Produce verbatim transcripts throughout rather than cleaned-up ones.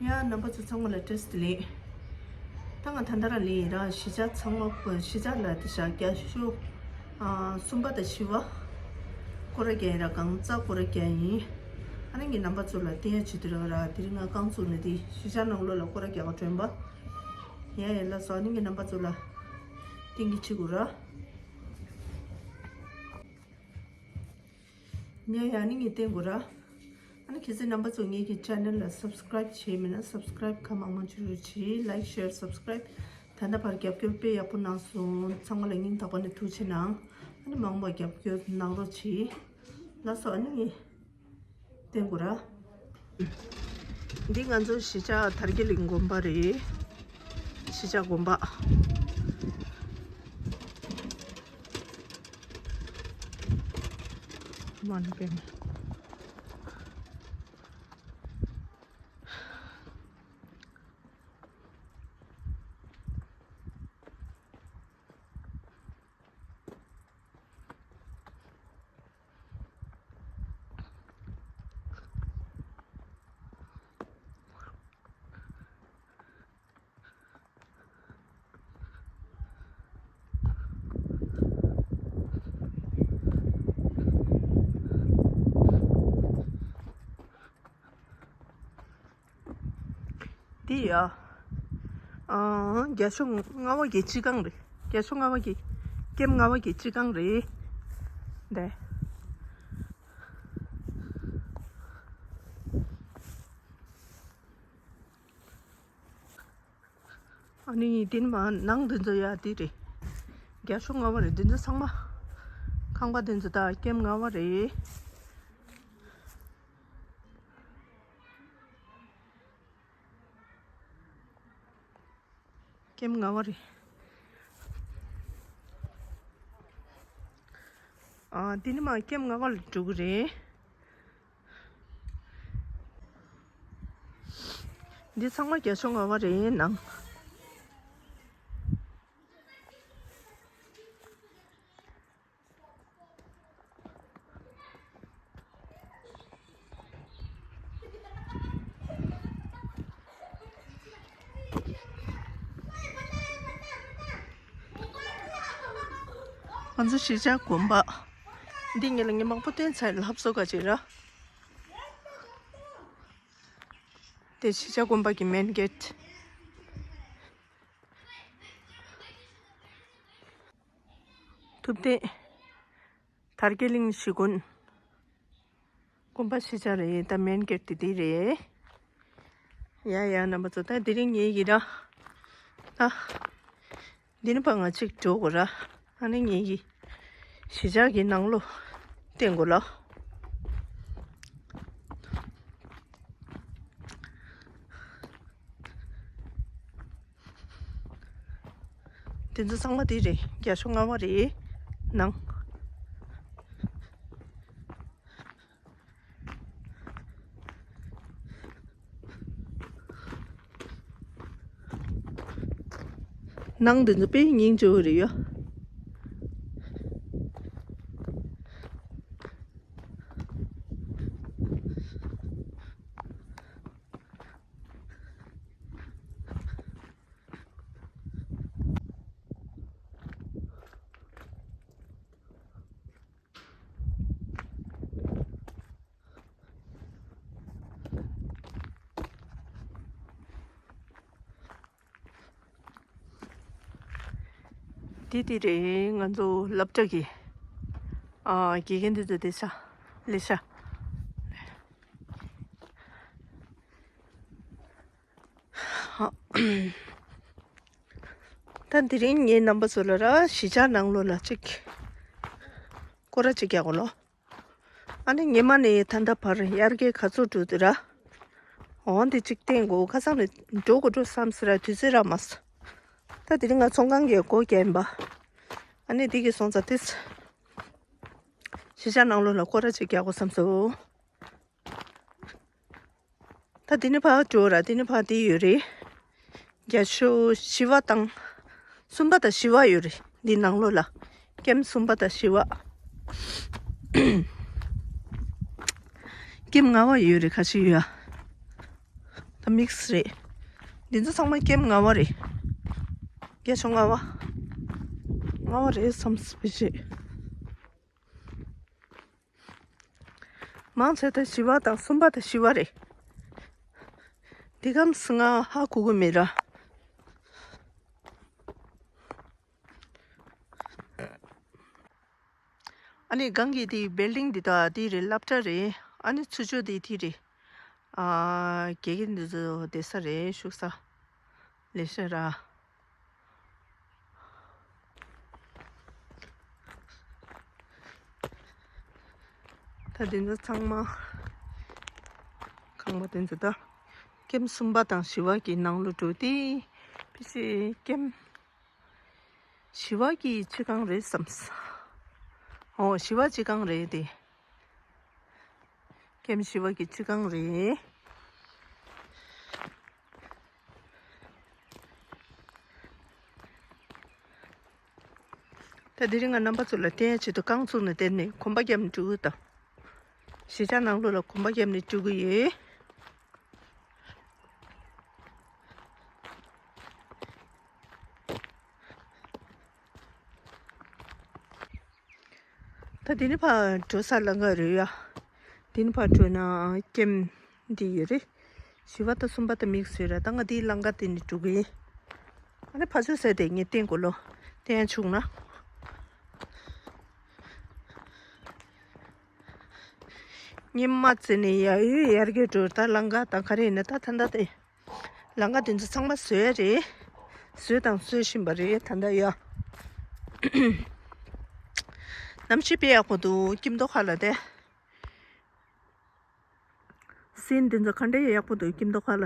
ཡ། རྣམ་པ་ཚོ་ཚང་མ་ལ་བཀྲ་ཤིས་བདེ་ལེགས། ད་ང་ད་ལྟ་རང་ལ་ཡིན་ར། གཞིས་ཆགས་ཚང་མ། གཞིས་ཆགས་ལ་དེ་ཤག་རྒྱ་ཤོག་ཨ། གསུམ་པ་དང་བཞི་པ་སྐོར་ར་རྒྱག་ཡིན་ར། གང་ཚ་སྐོར་ར་རྒྱག་ཡིན། ཨ་ནི་ངས་རྣམ་པ་ཚོ་ལ་བསྟན་ཡ་བྱེད་དུ་ར་ར། དེ་རིང་ང་རྐང་བཙུགས་ནས་དེ་གཞིས་ཆགས་ནང་ལོགས་ལ་སྐོར་ར་རྒྱག་ག་འགྲོ་ཡིན་པ། ཡ་ཡ་ལགས་སོ། ཨ་ནི་ངས་རྣམ་པ་ཚོ་ལ་བསྟན་གྱི་བྱེད་དགོས་ར། ཉེ་ཡང་ནི་ངས་བསྟན་དགོས་ར། ཨ་ནི་གལ་སྲིད་རྣམ་པ་ཚོ་ངེད་ཀྱི་ཆེ་ནལ་ལ་སབ་སི་ཀ་རའེབ་བྱས་མེད་ན་སབ་སི་ཀ་རའེབ་གང་མང་མང་བྱེད་རོགས་གྱིས། ལའིཀ་ཤེར་སབ་སི་ཀ་རའེབ་ད་ལྟ་བར་རྒྱབ་སྐྱོར་དཔེ་ཡག་པོ་གནང་སོང་། ཚང་མ་ལ་སྙིང་ཐག་པ་ནས་ཐུགས་རྗེ་གནང་། ཨ་ནི་མང་བ་རྒྱབ་སྐྱོར་གནང་རོགས་གྱིས། ལགས་སོ། ཨ་ནི་ངས་བསྟན་དགོས་ར། འདི་ང་ཚོ་གཞིས་ཆགས་དར་རྒྱས་གླིང་དགོན་པ་རེད། གཞིས་ཆགས་དགོན་པ། མ་ཎི་པདྨ། འདི་ཡ། ཨང་། རྒྱ་ཤོག་ལྔ་པ་གི་སྤྱི་ཁང་རེད། རྒྱ་ཤོག་ལྔ་པ་གི། ཀེམ་ལྔ་པ་གི་སྤྱི་ཁང་རེད། འདི། ཨ་ནི་འདི་ནི་མ་ནང་འདི་ཚོ་ཡ་འདི་རེད། རྒྱ་ཤོག་ལྔ་པ་རེད། འདི་ཚོ་ཚང་མ། ཁང་པ་འདི་ཚོ་ད་ཀེམ་ལྔ་པ་རེད། ཀེམ་ལྔ་པ་རེད། ཨ། འདི་ནི་མ་ཀེམ་ལྔ་པ་ལ་འགྲོ་གི་རེད། འདི་ཚང་མ་རྒྱ་ཤོག་ལྔ་པ་རེད་ནང་། ང་ཚོ་གཞིས་ཆགས་དགོན་པ། འདི་ངེད་ལ་ངས་མང་པོ་བསྟན་ཚར། ལྷ་བཟོ་ག་ཅིག་ར། དེ་གཞིས་ཆགས་དགོན་པ་གི་མེན་གེ་ཊི། ཐུབ་བསྟན། དར་རྒྱས་གླིང་གཞིས་དགོན། དགོན་པ་གཞིས་ཆགས་རེད། ད་མེན་གེ་ཊི་དེ་འདི་རེད། ཡ་ཡ་རྣམ་པ་ཚོ། ད་དེ་རིང་ངེད་ཀྱི་ར། ད། འདི་ནི་ཕར་ང་གཅིག་འགྲོ་དགོས་ར། ཨ་ནི་ངེད་ཀྱི་གཞིས་ཆགས་ཀྱི་ནང་ལོགས་བསྟན་དགོས་ལ། དེ་ཚོ་ཚང་མ་དེ་རེད། རྒྱ་ཤོག་ལྔ་པ་རེད་ནང་། ནང་དེ་ཚོ་དཔེ་སྙིང་རྗེ་པོ་རེད་ཡ། དེ་དེ་རེད། ང་ཚོ་སློབ་གྲྭ་གི། ཨ། དགེ་རྒན་དེ་ཚོ་བསྡད་ས་ལས་ཤག་ད་དེ་རིང་ངས་རྣམ་པ་ཚོ་ལ་ར་གཞིས་ཆགས་ནང་ལོགས་ལ་གཅིག་སྐོར་ར་གཅིག་རྒྱག་དགོས་ལོ། ཨ་ནི་ཉི་མ་ནས་ད་ལྟ་བར་ཡར་རྒྱས་ག་ཚོད་འགྲོ་འདུག་ར། འོ་འདི་གཅིག་བསྟན་དགོས། ཁ་སང་ནས་འགྲོ་དགོས་འགྲོ་བསམ་སྲིད་ར། དུས་ཚོད་རག་མ་སོང་། ད་དེ་རིང་ང་ཚོང་ཁང་གི་སྒོ་བརྒྱབ་ཡིན་པ། ཨ་ནི་འདི་གི་སོང་ཙང་དེ་གཞིས་ཆགས་ནང་ལོགས་ལ་སྐོར་ར་གཅིག་རྒྱག་དགོས་བསམ་སོང་། ད་འདི་ནས་ཕར་འགྲོ་ར། འདི་ནས་ཕར་འདི་ཡོད་རེད། རྒྱ་ཤོག་བཞི་པ་དང་། གསུམ་པ་དང་བཞི་པ་ཡོད་རེད། འདི་ནང་ལོགས་ལ། ཀེམ་གསུམ་པ་དང་བཞི་པ། ཀེམ་ལྔ་པ་ཡོད་རེད། ཁ་ཤས་ཡོད་ཨ། ད་ དམིགས་རེད། འདི་ཚོ་ཚང་མ་ཀེམ་ལྔ་པ་རེད། རྒྱ་ཆོ་ལྔ་པ། ལྔ་པ་རེད་བསམ་སྲིད་པ་ཞིག་མང་ཆེ་ད་བཞི་པ་དང་གསུམ་པ་དང་བཞི་པ་རེད། འདི་གམ་སི་ང་ཧ་གོ་གི་མེད་ར། ཨ་ནི་སྒང་གི་དེ་བིལ་ཌིང་འདི་དག་དེ་རེད། སློབ་གྲྭ་རེད། ཨ་ནི་ཚུར་ཕྱོགས་དེ་དེ་རེད། ཨ། དགེ་རྒན་འདི་ཚོ་བསྡད་ས་རེད། བཞུགས་ས་ལས་ཤ་ར། ད་དེ་ཚོ་ཚང་མ་ཁང་པ་དེ་ཚོ་ད་ཀེམ་གསུམ་པ་དང་བཞི་པ་གི་ནང་ལོ་འགྲོ་དེ་ཕི་སི་ཀེམ། བཞི་པ་གི་སྤྱི་ཁང་རེད་བསམ། ཨོ་བཞི་པ་སྤྱི་ཁང་རེད་དེ། ཀེམ་བཞི་པ་གི་སྤྱི་ཁང་རེད། ད་དེ་རིང་ང་རྣམ་པ་ཚོ་ལ་བསྟན་ཡ་ཆེད་དུ་རྐང་བཙུགས་ནས་བསྡད་ནས་གོམ་པ་བརྒྱབ་ནས་འགྲོ་གི་ཡོད་ད། གཞིས་ཆགས་ནང་ལོགས་ལ་གོམ་པ་བརྒྱབ་ནས་འགྲོ་གི་ཡོད། ད་དེ་ནས་ཕར་འགྲོ་ས་ལམ་ཁ་རེད་ཡ། དེ་ནས་ཕར་འགྲོ་ན་ཀེམ་འདི་ཡོད་རེད། བཞི་པ་དང་གསུམ་པ་དང་དམིགས་བསལ་ར། ད་ང་འདིའི་ལམ་ཁ་དེ་ནས་འགྲོ་གི་ཡིན། ཨ་ནི་ཕར་ཕྱོགས་ཟེར་དེ་ངས་བསྟན་དགོས་ལོ། བསྟན་ཡ་བྱུང་ན། ཉི་མ་བརྩིས་ནས་ཡར་ཡོད་ཡར་རྒྱས་འགྲོ། ད་ལམ་ཁ་དང་ག་རེ་ཡིན་ན་ད་ད་ལྟ་དེ། ལམ་ཁ་དེ་ཚོ་ཚང་མ་བཟོས་རེད། བཟོས་དང་བཟོ་བཞིན་པ་རེད་ད་ལྟ་ཡ། གནམ་གཤིས་དཔེ་ཡག་པོ་འདུག་ཀིམ་མདོ་ཁ་ལ་དེ། སིན་དེ་ཚོ་ག་འདྲ་ཡག་པོ་འདུག་ཀིམ་མདོ་ཁ་ལ་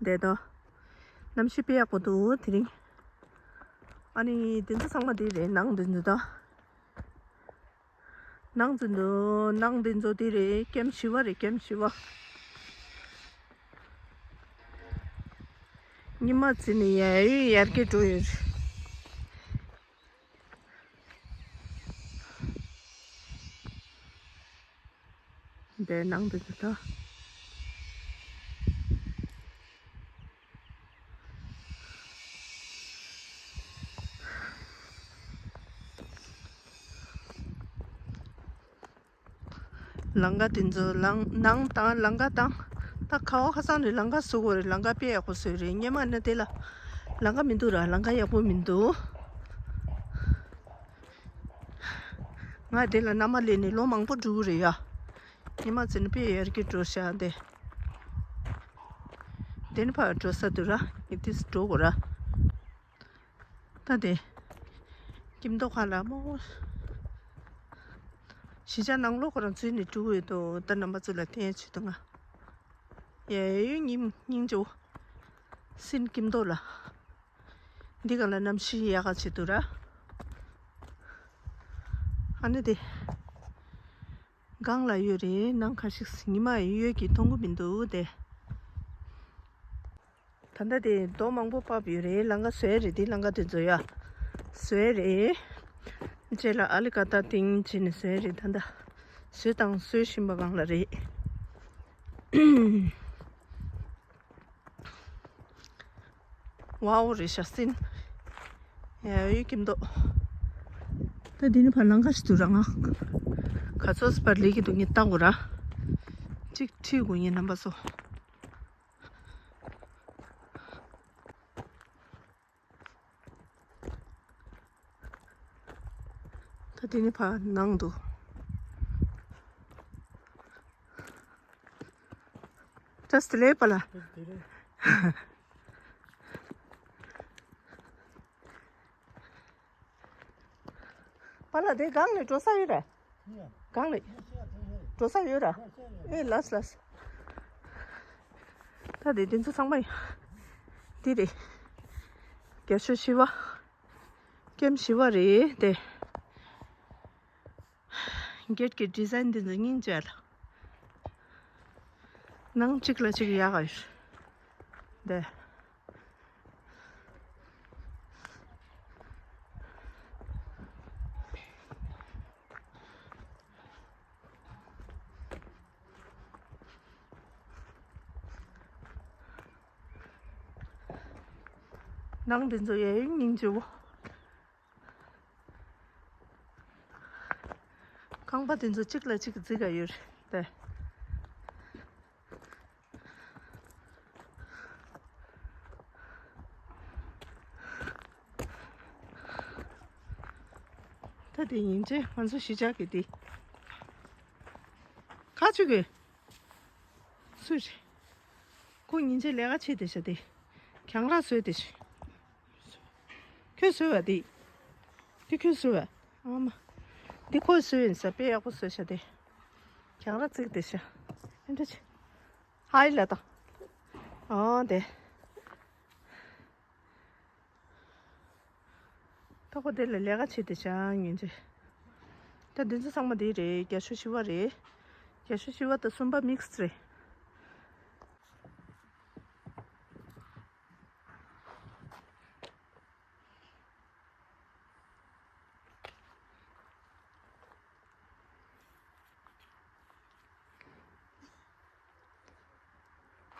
དེ་དོ། གནམ་གཤིས་དཔེ་ཡག་པོ་འདུག་དེ་རིང་། ཨ་ནི་དེ་ཚོ་ཚང་མ་དེ་རེད། ནང་དེ་ཚོ་དང་། ནང་ཚོ་འདུག་ནང་དེ་ཚོ་དེ་རེད། ཀེམ་བཞི་པ་རེད། ཀེམ་བཞི་པ། ཉི་མ་བརྩིས་ནས་ཡར་ཡོད་ཡར་རྒྱས་འགྲོ་ཡོད་རེད། འདིའི་ནང་དུ་འདུག་ད། ལམ་ཁ་དེ་ཚོ་ལམ་ནང་དང་ལམ་ཁ་དང་། ད་ཁ་བ་ཁ་སང་ནས་ལམ་ཁ་བཟོ་དགོས་རེད། ལམ་ཁ་དཔེ་ཡག་པོ་བཟོས་རེད། སྔོན་མ་ནི་དེ་ལ་ལམ་ཁ་མི་འདུག་ར། ལམ་ཁ་ཡག་པོ་མི་འདུག་ང་དེ་ལ་མནའ་མ་ལེན་ནས་ལོ་མང་པོ་འགྲོ་གི་རེད་ཡ། ཉི་མ་ཚེ་ནི་དཔེ་ཡར་རྒྱས་འགྲོ་ཤག་འདི། དེ་ནི་ཕར་འགྲོ་ས་འདུག་ར། ངས་དེ་འགྲོ་དགོས་ར། ད་དེ། ཀིམ་མདོ་ཁ་ལ་མོ། གཞིས་ཆགས་ནང་ལོགས་ཁོ་རང་འཛུལ་ནས་འགྲོ་གི་ཡོད་དོ། ད་རྣམ་པ་ཚོ་ལ་བསྟན་ཆེད་དུ་ང་། ཡ་ཡོད་སྙིང་སྙིང་རྗེ་བོ། སིན་ཀིམ་མདོ་ལ། འདི་ག་ལ་གནམ་གཤིས་ཡག་ག་ཆེད་དུ་ར། ཨ་ནི་དེ། སྒང་ལ་ཡོད་རེད། ནང་ཁ་ཤས་ཉི་མ་ཡོད་ཀྱི་མཐོང་གི་མི་འདུག་དེ། ད་ལྟ་དེ་རྡོ་མང་པོ་ཕབ་ཡོད་རེད། ལམ་ཁ་བཟོས་རེད། དེ་ལམ་ཁ་དེ་ཚོ་ཡ། བཟོས་རེད། རྗེས་ལ་ཨ་ལི་ཀ་ཏ་ཏིང་བྱས་ནས་བཟོས་རེད། ད་ལྟ་བཟོས་དང་བཟོ་བཞིན་པ་སྒང་ལ་རེད། ཝའོ་རེད་ཤག་སིན། ཡ་ཡོད་ཀྱི་མདོག་ད་འདི་ནི་ཕར་ལམ་ཁ་ཞིག་འདུག་ར། ང་ག་ཚོད་སི་པར་ལས་ཀྱི་འདུག་ངས་ལྟ་དགོས་ར། གཅིག་ཁྲིད་དགོས་ངས་རྣམ་པ་ཚོ། ད་འདི་ནི་ཕར་ནང་འདུག Just leave པ་ལ། པ་ལ་དེ་སྒང་ནས་འགྲོ་ས་ཡོད་རེད། སྒང་ནས་འགྲོ་ས་ཡོད་ར། ཨེ་ལགས་ལགས། ད་དེ་དེ་ཚོ་ཚང་མ་ཡིན། འདི་རེད། རྒྱ་ཤོད་བཞི་པ། ཀེམ་བཞི་པ་རེད་དེ། གེད་ཀྱི་ཌི་ཛའིན་འདི་ཚོ་སྙིང་རྗེ་ལ། ནང་གཅིག་ལ་གཅིག་ཡག་ཡོད། འདི། ནང་འདི་ཚོ་ཡ་ཡིན་སྙིང་རྗེ་བོ། ཁང་པ་འདི་ཚོ་གཅིག་ལ་གཅིག་འཛིང་ག་ཡོད་རེད་དེ། ད་དེ་ཡིན་ཚེ་ང་ཚོ་གཞིས་ཆགས་ཀྱི་དེ། ཁ་ཆུ་གི་སུ་རེད། ཁོ་ཉིན་བྱེད་ལས་ཀ་བྱེད་བསྡད་ཤག་དེ། གྱང་རག་བཟོས་བསྡད་ཤག་ཁྱོད་བཟོས་པ་དེ། དེ་ཁྱོད་བཟོས་པ། ཨ་མ། འདི་ཁོས་བཟོས་ཡིན་ས། དཔེ་ཡག་པོ་བཟོས་ཤག་དེ། གྱང་རག་བརྩིགས་བསྡད་ཤག་ཨེ་འདྲ་ཆེ། ཧའི་ལ་དང་། ཨོ་དེ། ཐོག་པ་དེ་ལ་ལས་ཀ་བྱེད་དེ་བྱ་ངན་ཅེ། ད་འདི་ཚོ་ཚང་མ་དེ་རེད། རྒྱ་ཤོག་བཞི་པ་རེད། རྒྱ་ཤོག་བཞི་པ་དང་གསུམ་པ་མིག་སི་རེད།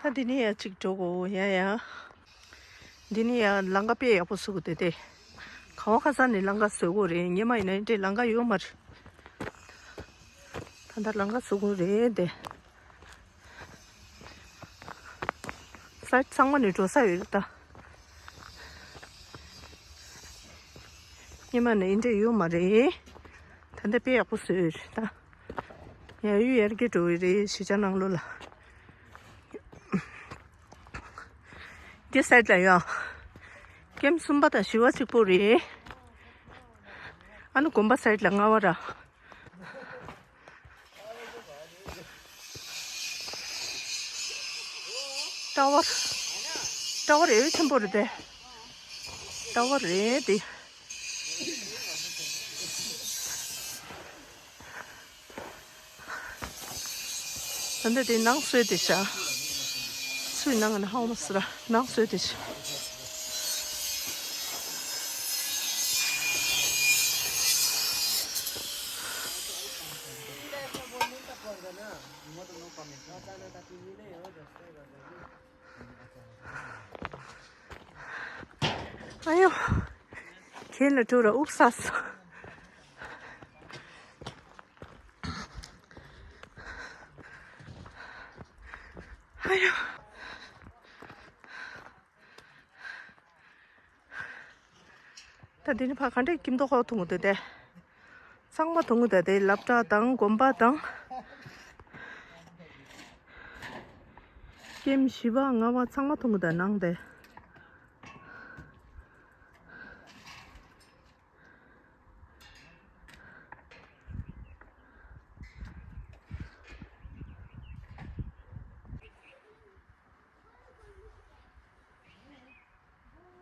ད་འདི་ནས་ཡར་གཅིག་འགྲོ་དགོས། ཡ་ཡ། འདི་ནས་ཡར་ལམ་ཁ་དཔེ་ཡག་པོ་བཟོ་དགོས་དེ་དེ། ག་བ་ག་ས་ནས་ལམ་ཁ་བཟོ་དགོས་རེད། སྔོན་མ་ཡིན་ན་འདི་འདྲའི་ལམ་ཁ་ཡོད་མ་རེད། ད་ལྟ་ལམ་ཁ་བཟོ་དགོས་རེད་དེ། སའིཌ་ཚང་མ་ནས་འགྲོ་ས་ཡོད་རེད་ད། སྔོན་མ་ནས་འདི་འདྲ་ཡོད་མ་རེད། ད་ལྟ་དཔེ་ཡག་པོ་བཟོས་ཡོད་རེད་ད། ཡར་ཡུལ་ཡར་རྒྱས་འགྲོ་གི་རེད་གཞིས་ཆགས་ནང་ལོགས་ལ། འདི་སའིཌ་ལ་ཡོད། ཀེམ་གསུམ་པ་དང་བཞི་པ་གཅིག་པོ་རེད། ཨ་ནི་དགོན་པ་སའིཌ་ལ་ལྔ་པ་ར། ཊ་ཝར། ཊ་ཝར་ཡོད་ཆེན་པོ་རེད་དེ། ཊ་ཝར་རེད་དེ། ད་ལྟ་དེ་ནང་སོས་དེ་བྱ། སུའི་ནང་ནས་ཧ་མ་སི་ར་ནང་སོས་དེ་བྱ། ཨ་ཡོ། ཁྱེད་ལ་ཐུག་ར་ཨུབ་ས་སོ། ཨ་ཡོ། ད་འདི་ནི་ཕ་ག་འདྲའི་སྐྱིད་མདོག་ཁ་པོ་མཐོང་གི་འདུག་སྟེ། ཚང་མ་མཐོང་གི་འདུག་སྟེ། སློབ་གྲྭ་དང་དགོན་པ་དང་། ཀེམ་བཞི་པ་ལྔ་པ་ཚང་མ་མཐོང་གི་འདུག་ནང་དེ།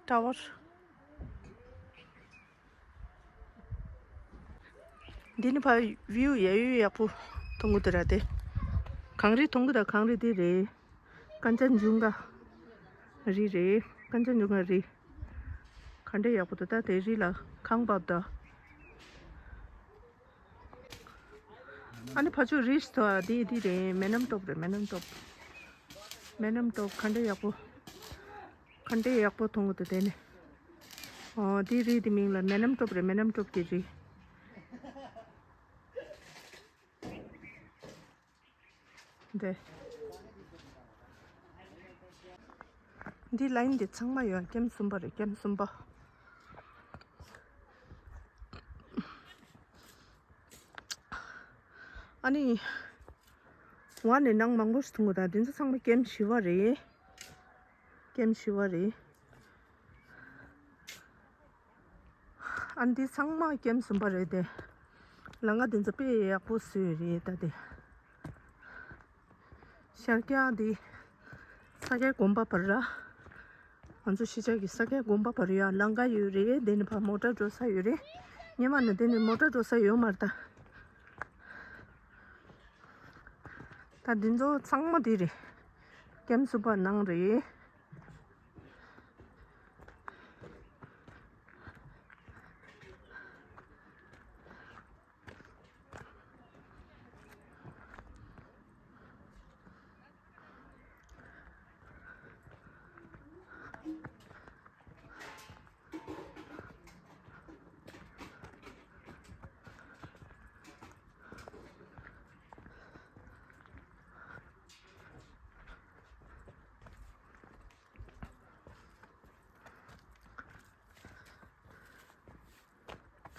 ཊ་ཝར། འདི་ནི་ཕ་བིའུ་ཡ་ཡུ་ཡག་པོ་མཐོང་གི་འདུག་ར་དེ། གངས་རི་མཐོང་གི་འདུག་གངས་རི་དེ་རེད། ཀན་ཅན་ཇུང་ག་རི་རེད། ཀན་ཅན་ཇུང་ག་རི། ག་འདྲ་ཡག་པོ་འདུག་ད་དེ་རི་ལ་ཁང་བབས་ད། ཨ་ནི་ཕ་ཆུ་རིས་དོ་དེ་དེ་རེད། མེ་ནམ་ཊོབ་རེད། མེ་ནམ་ཊོབ། མེ་ནམ་ཊོབ་ག་འདྲ་ཡག་པོ། ག་འདྲ་ཡག་པོ་མཐོང་གི་འདུག་དེ་ནི། ཨོ་དེ་རི་དེ་མིང་ལ་མེ་ནམ་ཊོབ་རེད། མེ་ནམ་ཊོབ་ཀྱི་རི། འདི། འདི་ལ་ཡིན་འདི་ཚང་མ་ཡོད། ཀེམ་གསུམ་པ་རེད། ཀེམ་གསུམ་པ། ཨ་ནི། འོག་ནས་ནང་མང་པོ་ཞིག་མཐོང་གི་འདུག་འདི་ཚོ་ཚང་མ་ཀེམ་བཞི་པ་རེད། ཀེམ་བཞི་པ་རེད། ཨ་འདི་ཚང་མ་ཀེམ་གསུམ་པ་རེད་དེ། ལམ་ཁ་འདི་ཚོ་དཔེ་ཡག་པོ་བཟོས་རེད་ད་དེ། ཤར་རྒྱག་འདི་ས་སྐྱའི་དགོན་པ་བར་ར། ང་ཚོ་གཞིས་ཆགས་ཀྱི་ས་སྐྱའི་དགོན་པ་བར་ཡ་ལམ་ཁ་ཡོད་རེད། དེ་ནི་ཕར་མོ་ཊ་འགྲོ་ས་ཡོད་རེད། སྔོན་མ་ནི་དེ་ནི་མོ་ཊ་འགྲོ་ས་ཡོད་མ་རེད་ད། ད་འདི་ཚོ་ཚང་མ་འདི་རེད། ཀེམ་གསུམ་པ་ནང་རེད།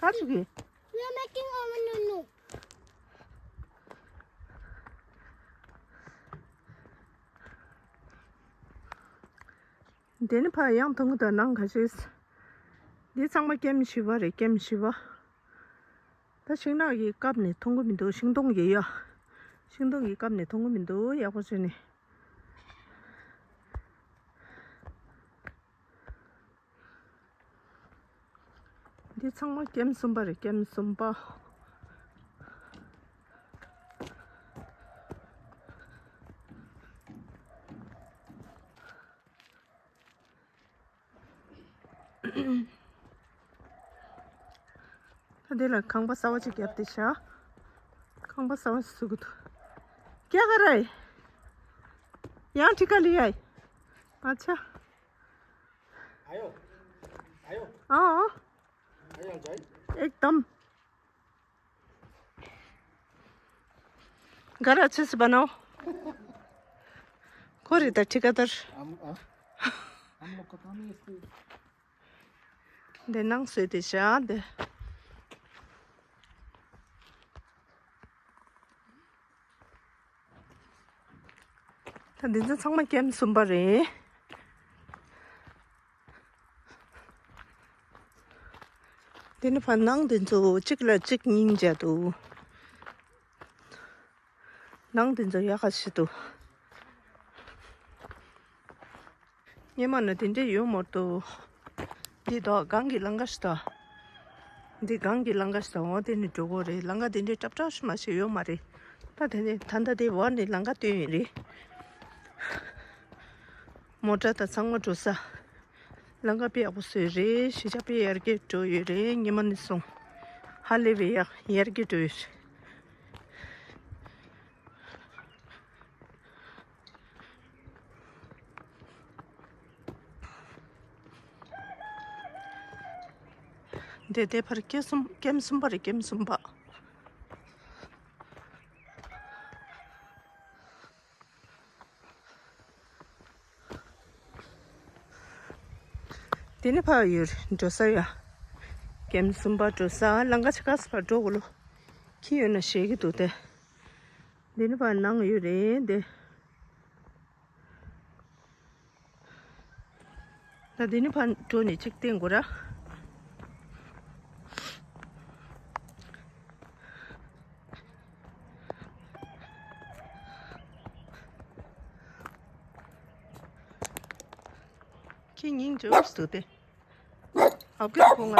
ད་ཆུ་གི We are making our nunu. འདི་ནི་ཕ་ཡང་མཐོང་གི་དང་ནང་ཁ་ཤས། འདི་ཚང་མ་ཀེམ་བཞི་པ་རེད། ཀེམ་བཞི་པ། ད་ཤིང་ནགས་ཀྱི་བཀབ་ནས་མཐོང་གི་མི་འདུག་ཤིང་སྡོང་གི་ཡ། ཤིང་སྡོང་གི་བཀབ་ནས་མཐོང་གི་མི་འདུག་ཡག་པོ་བྱས་ནས། འདི་ཚང་མ་ཀེམ་གསུམ་པ་རེད། ཀེམ་གསུམ་པ། ད་འདི་ལ་ཁང་པ་གསར་པ་ཅིག་བརྒྱབ་སྟེ་བཞག་ཁང་པ་གསར་པ་ཞིག་བཟོ་གི་འདུག क्या कर रहा है? यहाँ ठिका लिया है? अच्छा। आयो। आयो। हाँ। आयो, जाए। एकदम। घर अच्छे से बनाओ। ཁོ་རེད་ད་ཁྲི་ཀ་ཏར། हम, हाँ? हम लोग का काम ही इसको འདི་ནང་བཟོས་ཏེ་བཞག་འདི། ད་འདི་ཚོ་ཚང་མ་ཀེམ་གསུམ་པ་རེད། དེ་ནི་ཕར་ནང་དེ་ཚོ་གཅིག་ལ་གཅིག་སྙིང་རྗེ་འདུག་ནང་དེ་ཚོ་ཡག་ག་ཞིག་འདུག་སྔོན་མ་ནི་དེ་འདྲས་ཡོད་མ་རེད་དོ། འདི་དག་སྒང་གི་ལམ་ཁ་ཞིག་དང་། འདི་སྒང་གི་ལམ་ཁ་ཞིག་དང་འོ་དེ་ནི་འགྲོ་དགོས་རེད། ལམ་ཁ་དེ་འདྲས་ཀྲབ་ཀྲབ་ཞིག་མ་ཞིག་ཡོད་མ་རེད། ད་དེ་ནི་ད་ལྟ་དེ་བར་ནས་ལམ་ཁ་སྟོན་ཡོད་རེད། མོ་ཊ་དང་ཚང་མ་འགྲོ་ས། ལམ་ཁ་དཔེ་ཡག་པོ་བཟོས་རེད། གཞིས་ཆགས་དཔེ་ཡར་རྒྱས་འགྲོ་ཡོད་རེད། ཉི་མ་ནས་བཟུང་ཧ་ལས་པའི་ཡག་ཡར་རྒྱས་འགྲོ་ཡོད་རེད། འདི་དེ་ཕར་ཀེམ་གསུམ་ཀེམ་གསུམ་པ་རེད། ཀེམ་གསུམ་པ། དེ་ནི་ཕར་ཡོད་རེད། འགྲོ་ས་ཡ། ཀེམ་གསུམ་པ་འགྲོ་ས་ལམ་ཁ་ཆེ་ཁ་སུ་ཕར་འགྲོ་དགོས་ལོ། ཁྱི་ཡོད་ན་ཞེད་ཀྱི་འདུག་སྟེ། འདི་ནི་ཕར་ནང་ཡོད་རེད་འདི། ད་འདི་ནི་ཕར་འགྲོ་ནས་གཅིག་བསྟན་དགོས་ར། ཁྱི་སྙིང་རྗེ་པོ་ཞིག་འདུག་སྟེ། ཨབ་ཀི་ཁོ་ང་ལ་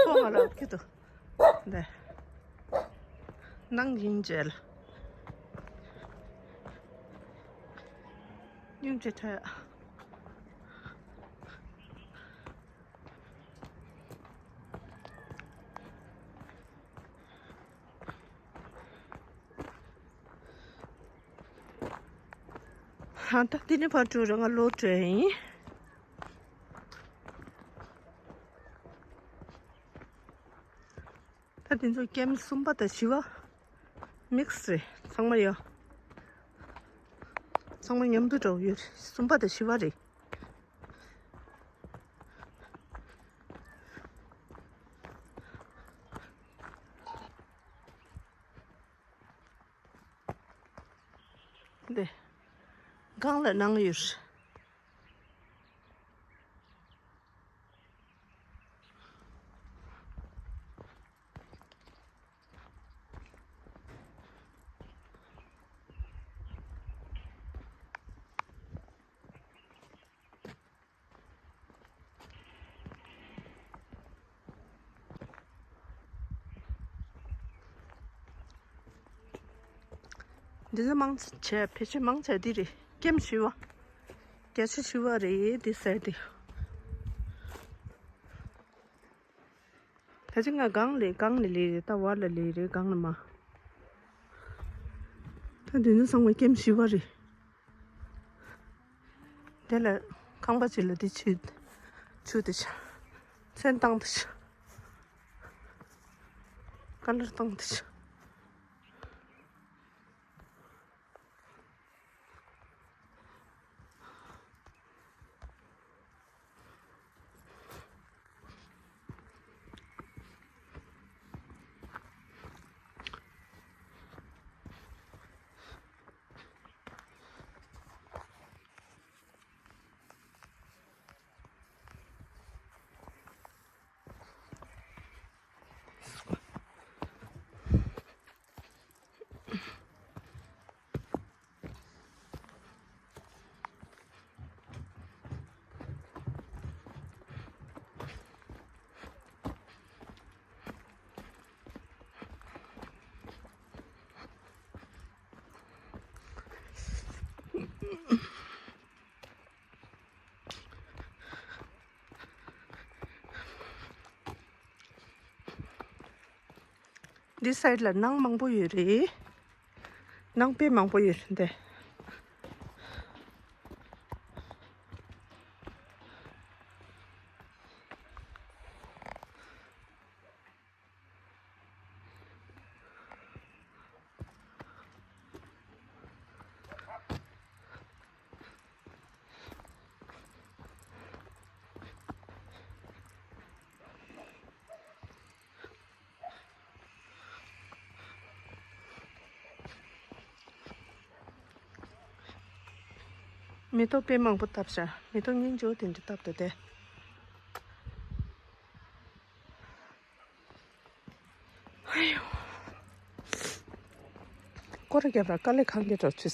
ཁོ་ང་ལ་ཨབ་ཀི་འདུག་འདི། ནང་སྙིང་རྗེ་ལ། སྙིང་རྗེ་ཐལ། ཧ་ད་དེ་ནས་ཕར་འགྲོ་ར་ང་ལོག་འགྲོ་ཡིན། ད་དེ་ཚོ་ཀེམ་གསུམ་པ་དང་བཞི་པ་མིག་སི་རེད། ཚང་མ་ཡོད། ཚང་མ་མཉམ་དུ་འགྲོ་ཡོད་རེད། གསུམ་པ་དང་བཞི་པ་རེད། འདི། སྒང་ལ་ནང་ཡོད། འདི་ཚོ་མང་ཆེ་བ་ཕལ་ཆེར་མང་ཆེ་བ་འདི་རེད། ཀེམ་བཞི་པ། བརྒྱ་ཆ་བཞི་པ་རེད་འདི་ཟེར་ཏེ། ད་ཅི་ང་སྒང་ལ་སྒང་ལ་སླེབས་རེད། ད་བར་ལ་སླེབས་རེད། སྒང་ལ་མ། ད་འདི་ནི་ཚང་མ་ཀེམ་བཞི་པ་རེད། དེ་ལ་ཁང་པ་ཅིག་ལ་དེ་ཆུ་ཆུ་དེ་ཆ་ཚོན་བཏང་དེ་ཆ་ཀ་ལར་བཏང་དེ་ཆ། འདི་སའིཌ་ལ་ནང་མང་པོ་ཡོད་རེད། ནང་དཔེ་མང་པོ་ཡོད་རེད་འདི། མེ་ཏོག་དཔེ་མང་པོ་བཏབ་ཤག་མེ་ཏོག་སྙིང་རྗེ་པོ་དེ་འདྲ་བཏབ་འདུག་སྟེ། ཨ་ཡོ། སྐོར་ར་རྒྱབ་ར་དཀའ་ལས་ཁག་གི་འགྲོ་ཆུ།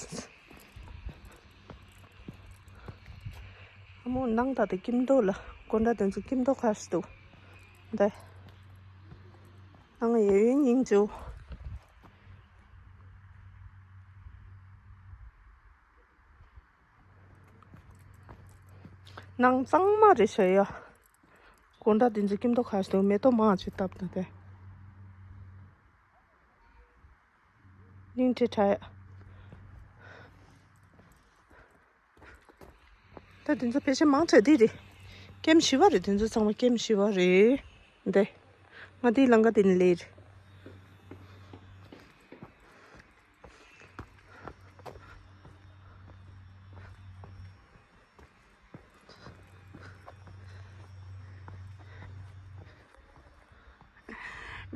ཨ་མོ་ནང་ད་དེ་སྐྱིད་མདོག་ལ་དགོན་པ་དེ་ཚོ་སྐྱིད་མདོག་ཁ་ཤས་འདུག་འདི། ནང་ཡོད་ཡོད་སྙིང་རྗེ་པོ། ནང་གཙང་མ་རེད་ཤག་ཡ། དགོང་དག་དེ་ཚོ་སྐྱིད་མདོག་ཁ་ཤས་འདུག་མེ་ཏོག་མང་ཆེ་བཏབ་འདུག་སྟེ། སྙིང་རྗེ་དྲགས་ཡ། ད་དེ་ཚོ་ཕལ་ཆེར་མང་ཆེ་འདི་རེད། ཀེམ་བཞི་པ་རེད། དེ་ཚོ་ཚང་མ་ཀེམ་བཞི་པ་རེད། འདི། ང་འདིའི་ལམ་ཁ་དེ་ནས་སླེབས་རེད།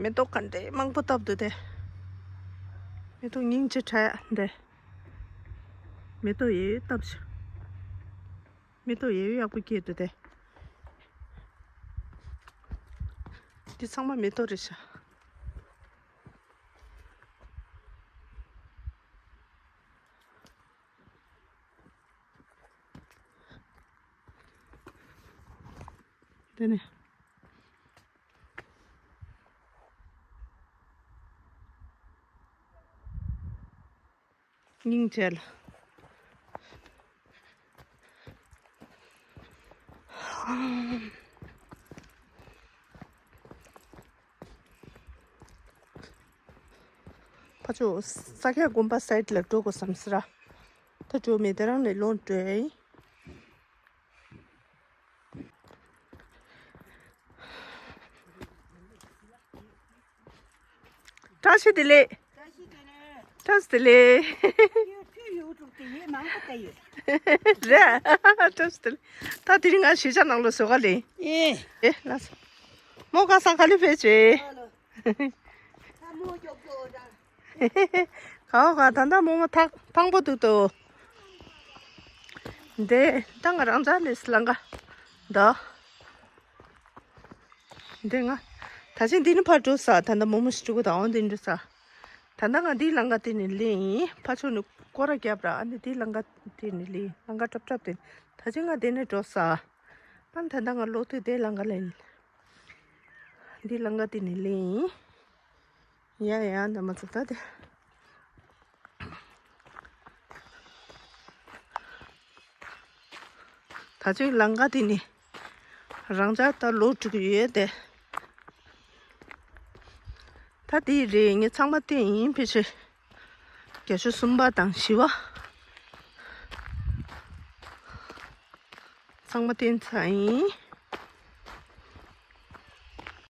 མེ་ཏོག་ག་འདྲའི་མང་པོ་བཏབ་འདུག་སྟེ། མེ་ཏོག་སྙིང་རྗེ་དྲགས་ཡ་འདི། མེ་ཏོག་ཡོད་ཡོད་བཏབ་ཤག་མེ་ཏོག་ཡོད་ཡོད་ཡག་པོ་སྐྱེས་འདུག་སྟེ། འདི་ཚང་མ་མེ་ཏོག་རེད་ཤག་དེ་ནས། སྙིང་རྗེ་ལ། ཕ་ཆོས་ས་སྐྱ་དགོན་པ་སའིཌ་ལ་འགྲོ་དགོས་བསམ་ཟེར་ར། ད་འགྲོ་མེད་དེ་རང་ནས་ལོག་འགྲོ་ཡ་ཡིན། བཀྲ་ཤིས་བདེ་ལེགས། བཀྲ་ཤིས་བདེ་ལེགས། རེད། བཀྲ་ཤིས་བདེ་ལེགས། ད་དེ་རིང་ང་གཞིས་ཆགས་ནང་ལ་བཟོ་ག་ལེན། ཨེ། ཨེ་ལགས་སོ། མོ་ཁ་སང་ག་ལེ་ཕེབས་བྱས། གའོ་ག་ད་ལྟ་མོ་མོ་ཐག་ཐང་པོ་འདུག་ཏོ། འདི་ད་ང་རང་ཅག་ལས་ལང་ཀ་འདི། འདི་ང་ད་ཅི་འདི་ནི་ཕར་འགྲོ་ས། ད་ལྟ་མོ་མོ་ཞིག་འགྲོ་གི་ད་འོང་འདི་འགྲོ་ས། ད་ལྟ་ང་འདི་ལང་ཀ་དེ་ནས་ལེན་ཡིན། ཕ་ཆོས་ནི་སྐོར་ར་རྒྱབ་ར། ཨ་ནི་འདི་ལང་ཀ་དེ་ནས་ལེན། ལང་ཀ་ཀྲབ་ཀྲབ་དེ། ད་ཅི་ང་དེ་ནས་འགྲོ་ས། ཨ་ནི་ད་ལྟ་ང་ལོག་དུས་དེ་ལང་ཀ་ལེན། འདི་ལང་ཀ་དེ་ནས་ལེན་ཡིན། ཡ་ཡ་འདི་མ་ཚུགས་ད་དེ། ད་ཅིག་ལང་ཀ་དེ་ནི་རང་ཅག་ད་ལོག་འགྲོ་གི་ཡོད་དེ། ད་དེ་རེད། ངས་ཚང་མ་བསྟན་ཡིན། ཕལ་ཆེར་བརྒྱ་ཆ་གསུམ་པ་དང་བཞི་པ་ཚང་མ་བསྟན་ཚར་ཡིན།